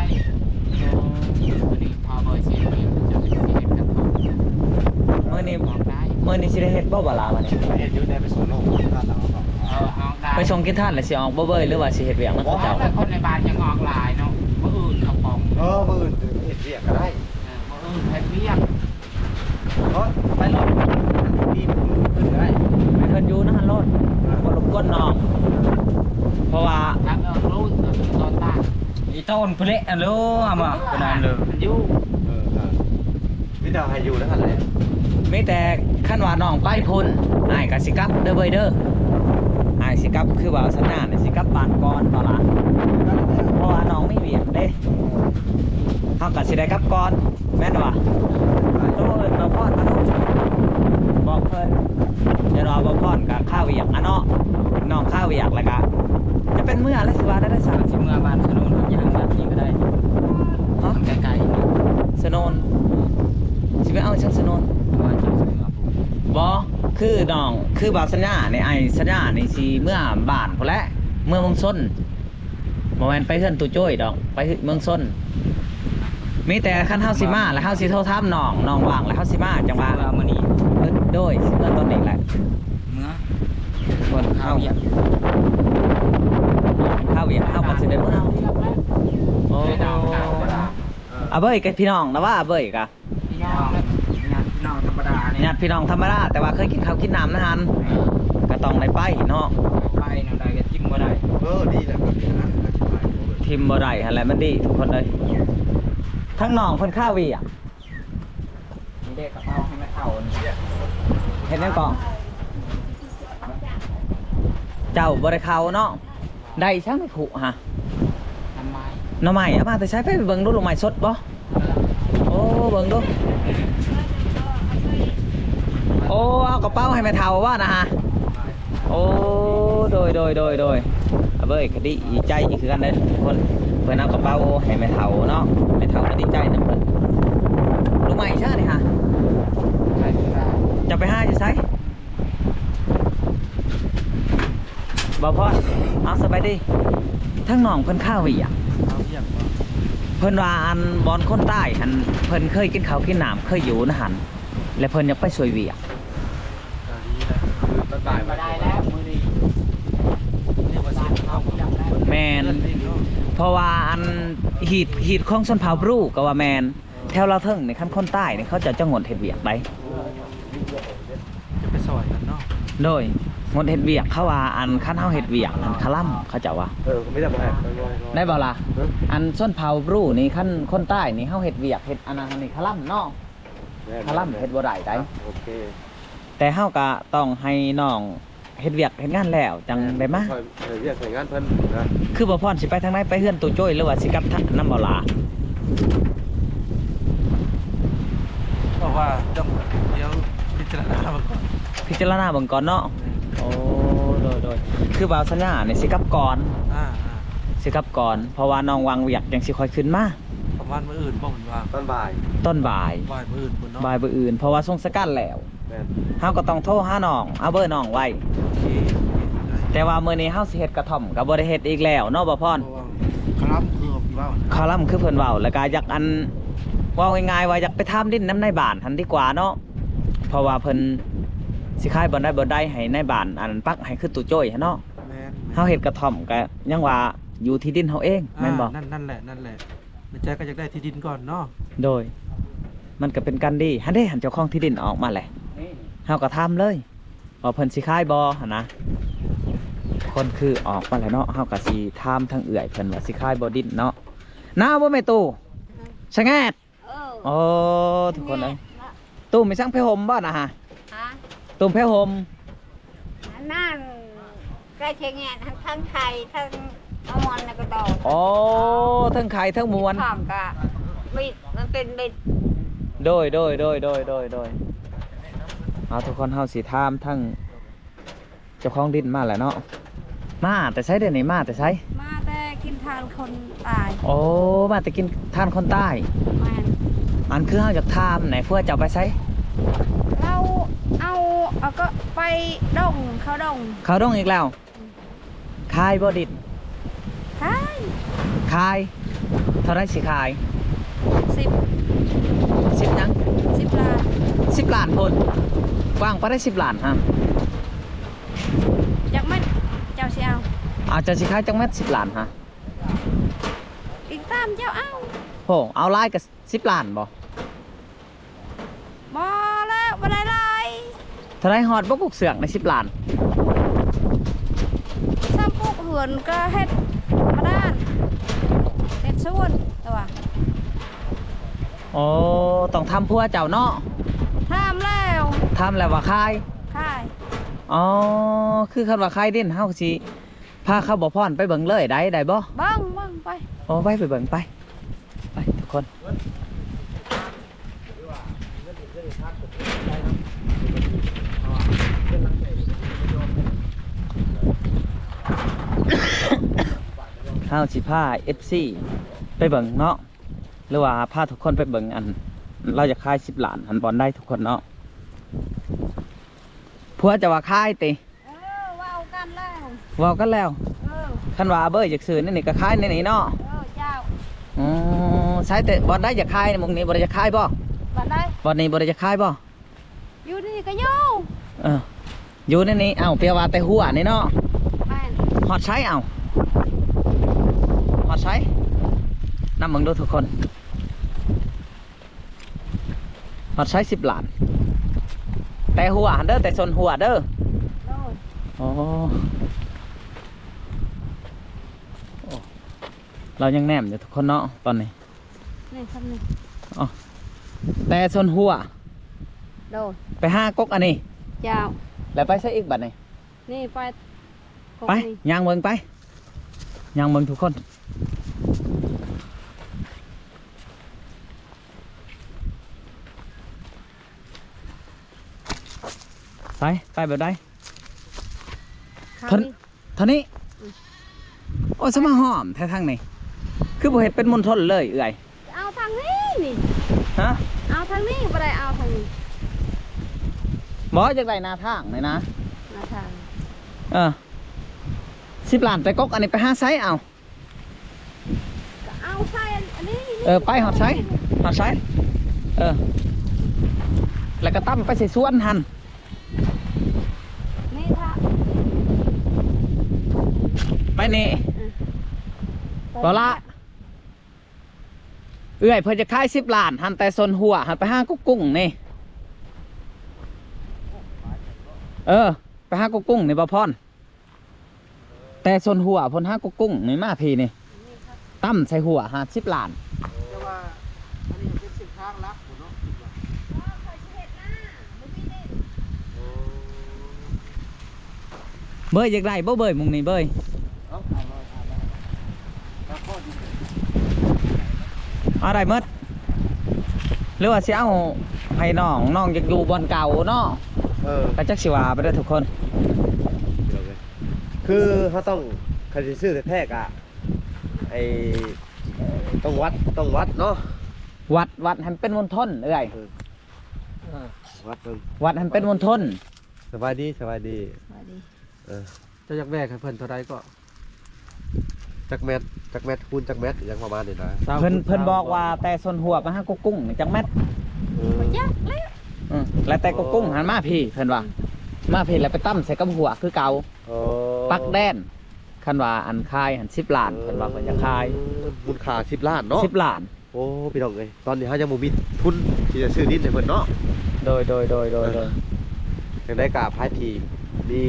ມື້ນີ້ພໍ່ເບີຍຊິເຮັດ ເຈົ້າຊິເຮັດກັບເຂົາ ມື້ນີ້ອອກໄດ້. ມື້ນີ້ຊິໄດ້ເຮັດບໍ່ ເບົາຫຼ້າ ມື້ນີ້? ເຮັດຢູ່ ໄດ້ໄປສົ່ງນ້ອງກິນທານແລ້ວ ເອີ ອອກໄດ້ ໄປສົ່ງກິນທານແລ້ວຊິອອກບໍ່ເບີຍ ຫຼືວ່າຊິເຮັດວຽກນຳເຂົາເຈົ້າ? ບໍ່ ແຕ່ຄົນໃນບ້ານຍັງອອກຫຼາຍເນາະ ມື້ອື່ນເຂົາປ່ອງ. ເອີ ມື້ອື່ນເຮັດວຽກກໍໄດ້. ເອີ ມື້ອື່ນເຮັດວຽກ ເອີ ໄປລົດໄປ ເຈົ້າໂອນເປເລະອັນໂລ ອາມາ ເປັນອັນເດີ ຢູ່ ເອີ ເອີ ມີແຕ່ໃຫ້ຢູ່ແລ້ວຫັ້ນແຫຼະ ມີແຕ່ຄັນວ່ານ້ອງໄປພຸ້ນ ອ້າຍກໍຊິກັບເດີເວີຍເດີ ອ້າຍຊິກັບ ຄືວ່າສັນຍານີ້ຊິກັບບ້ານກ່ອນ ເພາະວ່າ ເພາະວ່ານ້ອງມີວຽກເດ້ ເຮົາກໍຊິໄດ້ກັບກ່ອນ ແມ່ນບໍ່? ໂຕເອີ້ນບ່າວພອນມາເນາະ ບອກເພິ່ນ ຢ້ານວ່າບ່າວພອນກໍຄາວຽກຫັ້ນເນາະ ນ້ອງຄາວຽກ ແລ້ວກໍຈະເປັນເມືອແລ້ວ ຊິວ່າໄດ້ໄດ້ຊະ ຊິເມືອບ້ານສະໂນນ ຍ່າງມາພີ້ກໍໄດ້ ຮະ? ມັນໄກໆ ສະໂນນ ຊິໄປເອົາຫຍັງສະໂນນ? ບໍ່ ຄືນ້ອງ ຄືບ່າວສັນຍານີ້ ອ້າຍສັນຍານີ້ຊິເມືອບ້ານພຸ້ນແຫຼະ ເມືອເມືອງຊົນ ບໍ່ແມ່ນໄປເຮືອນຕູ້ໂຈ້ຍດອກ ໄປເມືອງຊົນ ມີແຕ່ຄັນເຮົາຊິມາ ແລ້ວເຮົາຊິໂທຖາມນ້ອງ ນ້ອງວ່າງ ແລ້ວເຮົາຊິມາ ຈັ່ງວ່າ ຊິເມືອມື້ນີ້ ເອີ ໂດຍ ຊິເມືອຕອນນີ້ແຫຼະ ເມືອ ເພິ່ນເຂົ້າວຽກ ເຂົ້າວຽກ ເຮົາກໍຊິໄດ້ເມືອ ໂອ້ ອາເບີຍກັບພີ່ນ້ອງນະວ່າ ອາເບີຍກະ ພີ່ນ້ອງ ຍາດພີ່ນ້ອງທຳມະດານີ້ ຍາດພີ່ນ້ອງທຳມະດາ ແຕ່ວ່າເຄີຍກິນເຂົ້າກິນນ້ຳນຳຫັ້ນ ກໍຕ້ອງໄດ້ໄປເນາະ ໄປແນວໃດກໍຖິ້ມບໍ່ໄດ້ ເອີ ດີແລ້ວ ກໍເປັນອັນນັ້ນ ກໍຊິໄປ ຖິ້ມບໍ່ໄດ້ຫັ້ນແຫຼະ ມັນດີທຸກຄົນເອີຍ ທັງນ້ອງເພິ່ນຄາວຽກ ນີ້ເດ້ກະເປົາໃຫ້ແມ່ເຖົ້ານີ້ ເຮັດຫຍັງເກາະ ເຈົ້າບໍ່ໄດ້ເຂົ້າເນາະ ໄດ້ຫຍັງໃນຄຸຫະ? ໜໍ່ໄມ້ ໜໍ່ໄມ້ ເອົາມາແຕ່ໃສ? ໄປເບິ່ງດູ ໜໍ່ໄມ້ສົດບໍ່? ໂອ້ ເບິ່ງດູ ໂອ້ ເອົາກະເປົາໃຫ້ແມ່ເຖົ້າວ່ານະຫະ? ໂອ້ ໂດຍ ໂດຍ ໂດຍ ໂດຍ ອາເບີຍກະດີໃຈຄືກັນເດີທຸກຄົນ ເພິ່ນເອົາກະເປົາໃຫ້ແມ່ເຖົ້າເນາະ ແມ່ເຖົ້າກະດີໃຈນຳເພິ່ນ ໜໍ່ໄມ້ຊະນີ້ຫະ? ຈະໄປຫາຢູ່ໃສ? ບ່າວພອນ ເອົາ ສະບາຍດີ ທັງນ້ອງເພິ່ນຄາວຽກ ຄາວຽກບໍ່? ເພິ່ນວ່າອັນບ່ອນຄົນຕາຍຫັ້ນ ເພິ່ນເຄີຍກິນເຂົ້າກິນນ້ຳ ເຄີຍຢູ່ນະຫັ້ນ ແລະເພິ່ນຢາກໄປຊ່ວຍວຽກ ກໍດີແຫຼະ ຄືຕອນບ່າຍ ບໍ່ໄດ້ແລ້ວມື້ນີ້ ມື້ນີ້ວ່າຊິເຮັດຂອງ ແມ່ນ ເພາະວ່າອັນຮີດ ຮີດຂອງຊົນເຜົ່າບຣູກໍວ່າແມ່ນ ແຖວລາວເທິງນີ້ ຄັນຄົນຕາຍນີ້ ເຂົາເຈົ້າຈະງົດເຮັດວຽກໃດ ຈະໄປຊ່ອຍກັນເນາະ ໂດຍ ງົດເຮັດວຽກ ເຂົາວ່າອັນຄັນເຮົາເຮັດວຽກຫັ້ນຄະລຳ ເຂົາເຈົ້າວ່າ ເອີ ໄດ້ບໍ່ລະ? ອັນຊົນເຜົ່າບຣູນີ້ ຄັນຄົນຕາຍນີ້ ເຮົາເຮັດວຽກເຮັດອັນນັ້ນນີ້ຄະລຳເນາະ ຄະລຳເຮັດບໍ່ໄດ້ໃດ ໂອເຄ ແຕ່ເຮົາກະຕ້ອງໃຫ້ນ້ອງ ເຮັດວຽກເຮັດງານແລ້ວຈັ່ງໄດ້ມາ ເຮັດວຽກເຮັດງານເພິ່ນນະ ຄືບ່າວພອນຊິໄປທາງໃດ ໄປເຮືອນຕູ້ໂຈ້ຍ ຫຼືວ່າຊິກັບນຳບ່າວຫຼ້າ? ເພາະວ່າຕ້ອງ ດຽວພິຈາລະນາເບິ່ງກ່ອນ ພິຈາລະນາເບິ່ງກ່ອນເນາະ ໂອ້ ໂດຍໆ ຄືບ່າວສັນຍານີ້ຊິກັບກ່ອນ ອ່າໆ ຊິກັບກ່ອນ ເພາະວ່ານ້ອງວ່າງວຽກຈັ່ງຊິຄ່ອຍຂຶ້ນມາ ປະມານມື້ອື່ນບໍ່ ເພິ່ນວ່າ ຕອນບ່າຍ ຕອນບ່າຍ ບ່າຍມື້ອື່ນພຸ້ນເນາະ ບ່າຍມື້ອື່ນ ເພາະວ່າສົ່ງສະກັນແລ້ວ ແມ່ນ ເຮົາກໍຕ້ອງໂທຫານ້ອງ ເອົາເບີນ້ອງໄວ້ ໂອເຄ ແຕ່ວ່າມື້ນີ້ເຮົາຊິເຮັດກະທ່ອມກໍບໍ່ໄດ້ເຮັດອີກແລ້ວເນາະ ບ່າວພອນ ເພາະວ່າຄະລຳຄືເວົ້າ ຄະລຳຄືເພິ່ນເວົ້າ ແລ້ວກໍຢາກອັນ ເວົ້າງ່າຍໆວ່າຢາກໄປຖາມດິນນຳນາຍບ້ານຫັ້ນດີກວ່າເນາະ ເພາະວ່າເພິ່ນຊິຂາຍບ່ອນໃດບ່ອນໃດໃຫ້ນາຍບ້ານອັນປັກໃຫ້ຄືຕູ້ໂຈ້ຍຫັ້ນເນາະ ແມ່ນໆ ເຮົາເຮັດກະທ່ອມກໍຍັງວ່າຢູ່ທີ່ດິນເຮົາເອງ ອ່າ ແມ່ນບໍ່? ນັ້ນ ນັ້ນແຫຼະ ນັ້ນແຫຼະ ໃນໃຈກໍຢາກໄດ້ທີ່ດິນກ່ອນເນາະ ໂດຍ ມັນກໍເປັນການດີ ຫັ້ນເດ້ ຫັ້ນເຈົ້າຂອງທີ່ດິນອອກມາແຫຼະ ເຮົາກໍຖາມເລີຍ ວ່າເພິ່ນຊິຂາຍບໍ່ຫັ້ນນະ ຄົນຄືອອກມາແລ້ວເນາະ ເຮົາກໍຊິຖາມທາງເອື້ອຍເພິ່ນວ່າຊິຂາຍບໍ່ດິນເນາະ ໜາວບໍ່ແມ່ຕູ້? ສະແງດ ເອີ ໂອ້ ທຸກຄົນເອີຍ ຕຸ້ມມີສັງຜ້າຫົ່ມບໍ່ນະຫະ? ຫະ? ຕຸ້ມຜ້າຫົ່ມ ອັນນັ້ນ ກະສະແງດ ທັງໄຂ່ ທັງອາມອນ ແລ້ວກໍດອກ ໂອ້ ທັງໄຂ່ ທັງມວນ ຂອງກະບິດ ມັນເປັນບິດ ໂດຍ ໂດຍ ເອົາ ທຸກຄົນ ເຮົາຊິຖາມທາງເຈົ້າຂອງດິນມາແລ້ວເນາະ ມາແຕ່ໃສເດນີ້? ມາແຕ່ໃສ? ມາແຕ່ກິນຖ່ານຄົນຕາຍ ໂອ້ ມາແຕ່ກິນຖ່ານຄົນຕາຍ ແມ່ນ ອັນຄືເຮົາຢາກຖາມແດ່ ຜົວເຈົ້າໄປໃສ? ລາວເອົາ ເອົາກໍໄປດົງ ເຂົ້າດົງ ເຂົ້າດົງອີກແລ້ວ ຂາຍບໍ່ດິນ? ຂາຍ ຂາຍ ເທົ່າໃດຊິຂາຍ? ສິບ ສິບຫຍັງ? ສິບລ້ານ ສິບລ້ານພຸ້ນ ກວ້າງປານໃດສິບລ້ານຫັ້ນ? ຈັກແມັດເຈົ້າຊິເອົາ? ເອົາ ເຈົ້າຊິຂາຍຈັກແມັດສິບລ້ານຫະ? ອີກຕາມເຈົ້າເອົາ ໂຫ ເອົາຫຼາຍກໍສິບລ້ານບໍ່? ບໍ່ແລ້ວ ບໍ່ໄດ້ຫຼາຍ ເທົ່າໃດຮອດບໍ່? ປຸກເຊືອກໃນສິບລ້ານ ຊ້ຳປຸກເຮືອນກໍເຮັດບາດານ ເຮັດ ຄົນແຕ່ວ່າ ໂອ້ ຕ້ອງຖາມຜົວເຈົ້າເນາະ. ຖາມແລ້ວ ຖາມແລ້ວວ່າຂາຍ? ຂາຍ. ອໍ ຄືຄັນວ່າຂາຍດິນ ເຮົາກໍຊິພາເຂົາ ບໍ່ພອນ ໄປເບິ່ງເລີຍໄດ້ ໄດ້ບໍ່? ເບິ່ງ ເບິ່ງໄປ. ໂອ້ ໄປ ໄປເບິ່ງໄປ ໄປທຸກຄົນ. ເຮົາຊິພາເອັຟຊີໄປເບິ່ງເນາະ ຫຼືວ່າພາທຸກຄົນໄປເບິ່ງ ອັນລາວຢາກຂາຍສິບລ້ານຫັ້ນ ບ່ອນໃດທຸກຄົນເນາະ. ຜົວເຈົ້າວ່າຂາຍຕິ? ເອີ ເວົ້າກັນແລ້ວ ເວົ້າກັນແລ້ວ. ເອີ ຄັນວ່າອາເບີຍຢາກຊື້ໃນນີ້ກໍຂາຍໃນນີ້ເນາະ. ເອີ ເຈົ້າ. ອໍ ໃສ ແຕ່ບ່ອນໃດຢາກຂາຍ? ໝ່ອງນີ້ບໍ່ໄດ້ຢາກຂາຍບໍ່? ບ່ອນໃດ? ບ່ອນນີ້ບໍ່ໄດ້ຢາກຂາຍບໍ່? ຢູ່ນີ້ກໍຢູ່. ເອີ ຢູ່ໃນນີ້. ເອົ້າ ແປວ່າແຕ່ຫົວນີ້ເນາະ. ແມ່ນ. ຮອດໃສ? ເອົ້າ ຮອດໃສ? ນຳເບິ່ງດູທຸກຄົນ. ຮອດໃສສິບລ້ານ? ແຕ່ຫົວຫັ້ນເດີ ແຕ່ສົ້ນຫົວເດີ. ໂດຍ. ອໍ ໂອ້ ລາວຍັງແນມຢູ່ທຸກຄົນເນາະ ຕອນນີ້. ນີ້ ສ່ຳນີ້. ອໍ ແຕ່ສົ້ນຫົວ. ໂດຍ. ໄປຫາກົກອັນນີ້. ເຈົ້າ. ແລ້ວໄປໃສອີກບັດນີ້? ນີ້ ໄປ ໄປ ນີ້ ຍ່າງເບິ່ງໄປ ຍ່າງເບິ່ງທຸກຄົນ. ໃສ ໄປແບບໃດ? ເທົ່ານີ້ ເທົ່ານີ້. ອືມ. ໂອ້ຍ ສະມາຫອມແທ້ທາງນີ້ ຄືບໍ່ເຮັດເປັນມົນທົນເລີຍເອື້ອຍ? ເອົາທາງນີ້ນີ້. ຮະ? ເອົາທາງນີ້ ບໍ່ໄດ້ເອົາທາງນີ້. ບໍ່ ຢາກໄດ້ໜ້າທາງນີ້ນະ. ໜ້າທາງ. ເອີ ສິບລ້ານແຕ່ກົກ ອັນນີ້ໄປຫາໃສເອົາ? ກໍເອົາໃສ່ອັນນີ້. ເອີ ໄປຮອດໃສ? ຮອດໃສ? ເອີ ແລ້ວກໍຕຳໄປໃສ່ສວນຫັ້ນ. ນີ້ ໄປນີ້. ອືມ. ບໍ່ລະ ເອື້ອຍເພິ່ນຈະຂາຍສິບລ້ານຫັ້ນ ແຕ່ສົ້ນຫົວຫັ້ນ ໄປຫາກົກກຸ້ງນີ້. ເອີ ໄປຫາກົກກຸ້ງນີ້ ບ່າວພອນ. ແຕ່ສົ້ນຫົວພຸ້ນຫາກົກກຸ້ງນີ້ ມາພີ້ນີ້ ຕຳໃສ່ຫົວຫ້າສິບລ້ານ. ແຕ່ວ່າອັນນີ້ເປັນເສັ້ນທາງຫຼັກພຸ້ນເນາະ ຄິດວ່າ. ເບີຍຢາກໄດ້ບໍ່ເບີຍ ມຸງນີ້ເບີຍ? ເອົາໄດ້ໝົດ ຫຼືວ່າຊິເອົາໃຫ້ນ້ອງ ນ້ອງຢາກຢູ່ບ່ອນເກົ່າເນາະ. ເອີ ກໍຈັກຊິວ່າໄປເດີທຸກຄົນ. ຄືເຮົາຕ້ອງ ຄັນຊິຊື້ແທ້ໆ ກະ ໄອ້ ຕ້ອງວັດ ຕ້ອງວັດເນາະ. ວັດ ວັດໃຫ້ມັນເປັນມົນທົນເອື້ອຍ. ເອີ ເອີ ວັດເບິ່ງ ວັດໃຫ້ມັນເປັນມົນທົນ. ສະບາຍດີ ສະບາຍດີ ສະບາຍດີ. ເອີ ເຈົ້າຢາກແບກໃຫ້ເພິ່ນເທົ່າໃດກໍ? ຈັກແມັດ ຈັກແມັດ ຄູນຈັກແມັດ ຫຍັງປະມານນີ້ນະ. ເພິ່ນ ເພິ່ນບອກວ່າແຕ່ສົ້ນຫົວໄປຫາກົກກຸ້ງນີ້ຈັກແມັດ? ເອີ ບໍ່ຈັກແລ້ວ. ອືມ ແລ້ວແຕ່ກົກກຸ້ງຫັ້ນມາພີ້ ເພິ່ນວ່າ ມາພີ້ແລ້ວໄປຕຳໃສ່ກັບຫົວຄືເກົ່າ. ອໍ ປັກແດນ. ຄັນວ່າອັນຂາຍຫັ້ນສິບລ້ານ ເອີ ເພິ່ນວ່າເພິ່ນຈະຂາຍ. ເອີ ມູນຄ່າສິບລ້ານເນາະ ສິບລ້ານ. ໂອ້ ພີ່ນ້ອງເອີຍ ຕອນນີ້ເຮົາຍັງບໍ່ມີທຶນທີ່ຈະຊື້ດິນໃຫ້ເພິ່ນເນາະ. ໂດຍ ໂດຍ ໂດຍ ໂດຍ ເອີ ໂດຍ. ຈັ່ງໃດກໍໃຜທີ່ມີ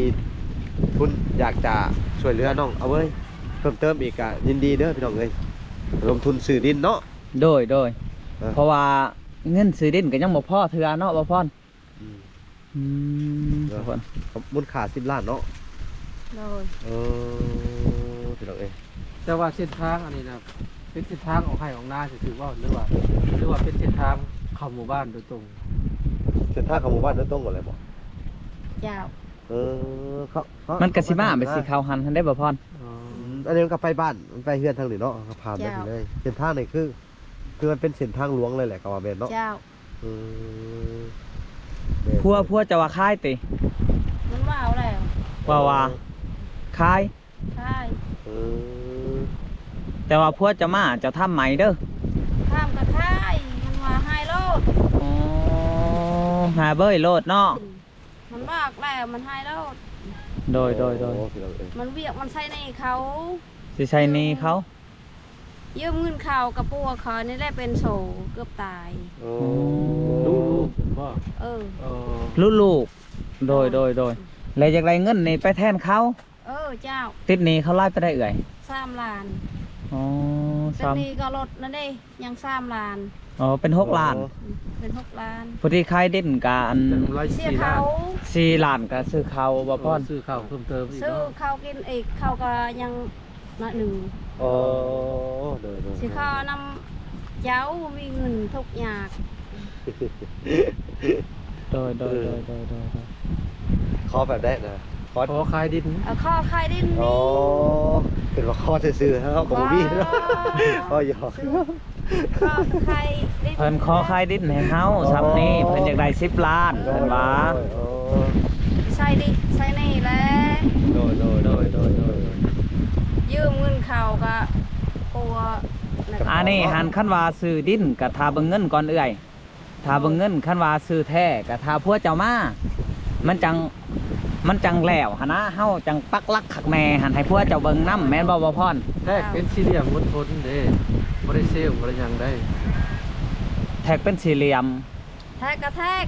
ທຶນຢາກຈະຊ່ວຍເຫຼືອນ້ອງອາເວີຍເພີ່ມເຕີມອີກ ກໍຍິນດີເດີພີ່ນ້ອງເອີຍ ລົງທຶນຊື້ດິນເນາະ. ໂດຍ ໂດຍ ເອີ ເພາະວ່າເງິນຊື້ດິນກໍຍັງບໍ່ພໍເທື່ອເນາະ ບ່າວພອນ. ອືມ ອືມ ເນາະ ທຸກຄົນ ມູນຄ່າສິບລ້ານເນາະ. ໂດຍ ເອີ ພີ່ນ້ອງເອີຍ ແຕ່ວ່າເສັ້ນທາງອັນນີ້ນະ ເປັນເສັ້ນທາງອອກໄຮ່ອອກນາຊື່ໆບໍ່ ຫຼືວ່າ ຫຼືວ່າເປັນເສັ້ນທາງເຂົ້າໝູ່ບ້ານໂດຍຕົງ? ເສັ້ນທາງເຂົ້າໝູ່ບ້ານໂດຍຕົງບໍ່ແລ້ວບໍ່? ເຈົ້າ. ເອີ ເຂົາ ເຂົາ ມັນກໍຊິມາແບບຊິເຂົ້າຫັ້ນ ຫັ້ນໄດ້ບໍ່ພອນ? ອໍ ອືມ ອັນນີ້ມັນກໍໄປບ້ານ ມັນໄປເຮືອນທາງນີ້ເນາະ ກໍຜ່ານໄປ ເຈົ້າ ນີ້ເລີຍ. ເສັ້ນທາງນີ້ຄື ຄືມັນເປັນເສັ້ນທາງຫຼວງເລີຍແຫຼະ ກໍວ່າແມ່ນເນາະ. ເຈົ້າ. ເອີ ແມ່ນ ຜົວ ຜົວເຈົ້າວ່າຂາຍຕິ? ມັນວ່າເອົາແລ້ວ ວ່າ ວ່າ ເອີ ຂາຍ ຂາຍ. ເອີ ແຕ່ວ່າຜົວເຈົ້າມາ ເຈົ້າຖາມໃໝ່ເດີ. ຖາມກໍຂາຍ ມັນວ່າໃຫ້ໂລດ. ອໍ ຫາເບີຍໂລດເນາະ. ມັນບອກແລ້ວ ມັນໃຫ້ໂລດ. ໂດຍ ໂດຍ ໂດຍ. ໂອ້ ພີ່ນ້ອງເອີຍ ມັນວຽກ ມັນໃຊ້ໜີ້ເຂົາ ຊິໃຊ້ໜີ້ເຂົາ. ຢືມເງິນເຂົາກັບຜົວເຂົານີ້ແຫຼະ ເປັນໂສເກືອບຕາຍ. ໂອ້ ລູກບໍ່? ເອີ ເອີ ລູກໆ. ໂດຍ ໂດຍ ໂດຍ ໂດຍ. ແລ້ວຢາກໄດ້ເງິນນີ້ໄປແທນເຂົາ? ເອີ ເຈົ້າ. ຕິດໜີ້ເຂົາຫຼາຍປານໃດເອື້ອຍ? ສາມລ້ານ. ອໍ ສາມ ເປັນໜີ້ກໍລົດນັ້ນເດ້ ຍັງສາມລ້ານ. ອໍ ເປັນຫົກລ້ານ. ອໍ ເປັນຫົກລ້ານ. ຜູ້ທີ່ຂາຍດິນກະອັນ ເສຍເຂົ້າສີ່ລ້ານ ສີ່ລ້ານກະຊື້ເຂົ້າບໍ່ພອນ? ຊື້ເຂົ້າເພີ່ມເຕີມອີກ ຊື້ເຂົ້າກິນອີກ ເຂົ້າກໍຍັງໜ້ອຍໜຶ່ງ. ອໍ ໂດຍໆ ຊິຂໍນຳເຈົ້າ ມີເງິນທຸກຍາກ. ໂດຍໆ ເອີ ໂດຍໆ ໂດຍໆ ຂໍແບບໃດນະ? ຂໍ ຂໍຂາຍດິນ. ເອີ ຂໍຂາຍດິນ. ອໍ ເປັນວ່າຂໍຊື່ໆ ເຮົາກໍບໍ່ມີເນາະ. ບໍ່ ຂໍຢອກ ຂໍຂາຍດິນ. ເພິ່ນຂໍຂາຍດິນໃຫ້ເຮົາ ອໍ ສ່ຳນີ້ ເພິ່ນຢາກໄດ້ສິບລ້ານ ໂດຍ ເພິ່ນວ່າ. ໂດຍ ໂດຍ ໃສ່ດິ ໃສ່ໜີ້ແຫຼະ. ໂດຍໆ ຢືມເງິນເຂົາກໍກົວ. ອັນນີ້ຫັ້ນ ຄັນວ່າຊື້ດິນກໍຖ້າເບິ່ງເງິນກ່ອນເອື້ອຍ. ຖ້າເບິ່ງເງິນ ຄັນວ່າຊື້ແທ້ກໍຖ້າຜົວເຈົ້າມາ ມັນຈັ່ງ ມັນຈັ່ງແລ້ວຫັ້ນນະ ເຮົາຈັ່ງປັກຫຼັກຄັກແນ່ຫັ້ນ ໃຫ້ຜົວເຈົ້າເບິ່ງນຳ ແມ່ນບໍ່ ບໍ່ພອນ? ແທກເປັນສີ່ຫຼ່ຽມມົນທົນເດ້ ບໍ່ໄດ້ເຊວ ບໍ່ໄດ້ຫຍັງໄດ໋. ແທກເປັນສີ່ຫຼ່ຽມ ແທກກໍແທກ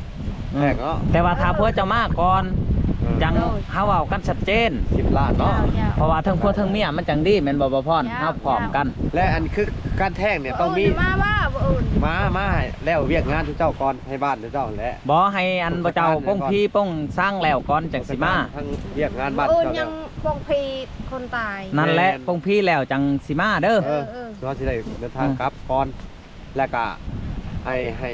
ແທກເນາະ. ແຕ່ວ່າຖ້າຜົວເຈົ້າມາກ່ອນ ເອີ ຈັ່ງ ໂດຍ ເຮົາເວົ້າກັນຊັດເຈນ ສິບລ້ານເນາະ. ເຈົ້າ ເຈົ້າ ເພາະວ່າເທິງຜົວເທິງເມຍມັນຈັ່ງດີ ແມ່ນບໍ່ ບໍ່ພອນ? ເຈົ້າ ເຮົາພ້ອມກັນ ແລະ ອັນຄືການແທກນີ້ຕ້ອງມີ ມື້ອື່ນມາວ່າ ມື້ອື່ນ ມາ ມາໃຫ້ແລ້ວວຽກງານເຈົ້າກ່ອນ ໃຫ້ບ້ານເຈົ້າແຫຼະ. ບໍ່ ໃຫ້ອັນ ປະການ ເຈົ້າປົງຜີປົງສາງແລ້ວກ່ອນຈັ່ງຊິມາ. ທາງວຽກງານບ້ານ ມື້ອື່ນຍັງປົງຜີຄົນຕາຍ. ນັ້ນແຫຼະ ແມ່ນ ປົງຜີແລ້ວຈັ່ງຊິມາເດີ. ເອີ ເອີ ເອີ ເຮົາຊິໄດ້ເດີນທາງ ເອີ ກັບກ່ອນ ແລ້ວກະໃຫ້ ໃຫ້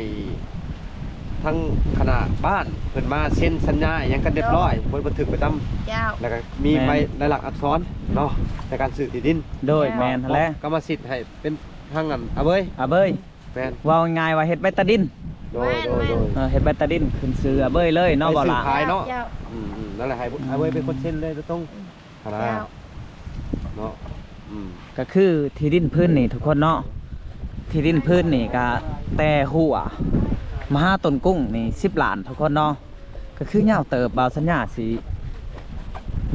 ທາງຄະນະບ້ານເພິ່ນມາເຊັນສັນຍາຫຍັງກັນຮຽບຮ້ອຍ ໂດຍ ບົດບັນທຶກປະຈຳ ເຈົ້າ ແລ້ວກະມີ ແມ່ນ ໃບລາຍລັກອັກສອນເນາະ ໃນການຊື້ທີ່ດິນ. ໂດຍ ເຈົ້າ ແມ່ນຫັ້ນແຫຼະ ກຳມະສິດໃຫ້ເປັນທາງອັນ ອາເບີຍ ອາເບີຍ. ແມ່ນ ເວົ້າງ່າຍໆວ່າເຮັດໃບຕາດິນ. ໂດຍ ແມ່ນ ໂດຍ ແມ່ນ ໂດຍ ເອີ ເຮັດໃບຕາດິນຂຶ້ນຊື່ອາເບີຍເລີຍເນາະ ບໍ່ລະ ຊື້ຂາຍເນາະ. ເຈົ້າ ອືມໆ ນັ້ນແຫຼະ ໃຫ້ ອືມ ອາເບີຍເປັນຄົນເຊັນເລີຍ ບໍ່ຕ້ອງ ເຈົ້າ ຫັ້ນນະ ເນາະ. ອືມ ກໍຄືທີ່ດິນພື້ນນີ້ທຸກຄົນເນາະ ທີ່ດິນພື້ນນີ້ກະແຕ່ຮົ້ວມາຫາຕົ້ນກຸ້ງນີ້ສິບລ້ານທຸກຄົນເນາະ. ກໍຄືຍາວເຕີບ ບ່າວສັນຍາຊິ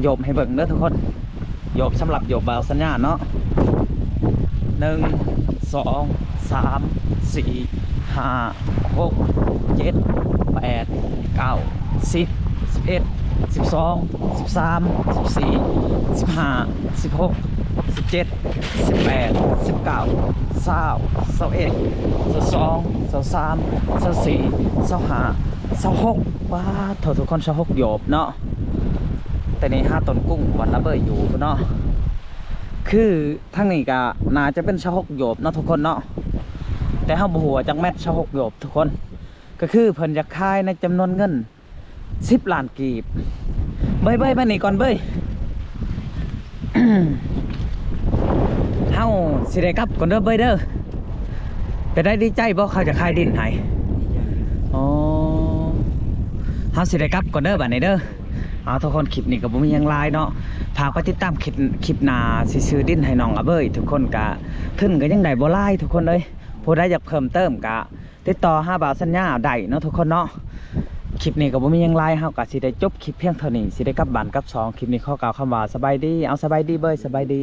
ໂຍບໃຫ້ເບິ່ງເດີທຸກຄົນ ໂຍບ ສຳລັບໂຍບບ່າວສັນຍາເນາະ ໜຶ່ງ ສອງ ສາມ ສີ່ ຫ້າ ຫົກ ເຈັດ ແປດ ເກົ້າ ສິບ ສິບເອັດ ສິບສອງ ສິບສາມ ສິບສີ່ ສິບຫ້າ ສິບຫົກ ສິບເຈັດ ສິບແປດ ສິບເກົ້າ ຊາວ ຊາວເອັດ ຊາວສອງ ຊາວສາມ ຊາວສີ່ ຊາວຫ້າ ຊາວຫົກ. ປາດໂທ້ ທຸກຄົນ ຊາວຫົກໂຍບເນາະ ແຕ່ນີ້ຫາຕົ້ນກຸ້ງບ່ອນອາເບີຍຢູ່ພຸ້ນເນາະ. ຄືທາງນີ້ກະໜ້າຈະເປັນຊາວຫົກໂຍບເນາະທຸກຄົນເນາະ ແຕ່ເຮົາບໍ່ຮູ້ວ່າຈັກແມັດ ຊາວຫົກໂຍບທຸກຄົນ. ກໍຄືເພິ່ນຢາກຂາຍໃນຈຳນວນເງິນສິບລ້ານກີບ. ເບີຍ ເບີຍ ມານີ້ກ່ອນເບີຍ ເຮົາຊິໄດ້ກັບກ່ອນເດີເບີຍເດີ. ເປັນໄດ ດີໃຈບໍ່ ເຂົາຈະຂາຍດິນໃຫ້? ອໍ ເຮົາຊິໄດ້ກັບກ່ອນເດີບາດນີ້ເດີ. ເອົາ ທຸກຄົນ ຄລິບນີ້ກໍບໍ່ມີຫຍັງຫຼາຍເນາະ ຝາກໄປຕິດຕາມຄລິບ ຄລິບໜ້າ ຊິຊື້ດິນໃຫ້ນ້ອງອາເບີຍ. ທຸກຄົນ ກະທຶນກໍຍັງໄດ້ບໍ່ຫຼາຍທຸກຄົນເອີຍ ຜູ້ໃດຢາກເພີ່ມເຕີມກະ ຕິດຕໍ່ຫາບ່າວສັນຍາໄດ້ເນາະທຸກຄົນເນາະ. ຄລິບນີ້ກໍບໍ່ມີຫຍັງຫຼາຍ ເຮົາກໍຊິໄດ້ຈົບຄລິບພຽງເທົ່ານີ້ ຊິໄດ້ກັບບ້ານກັບຊ່ອງ. ຄລິບນີ້ຂໍກ່າວຄຳວ່າສະບາຍດີ. ເອົາ ສະບາຍດີເບີຍ ສະບາຍດີ.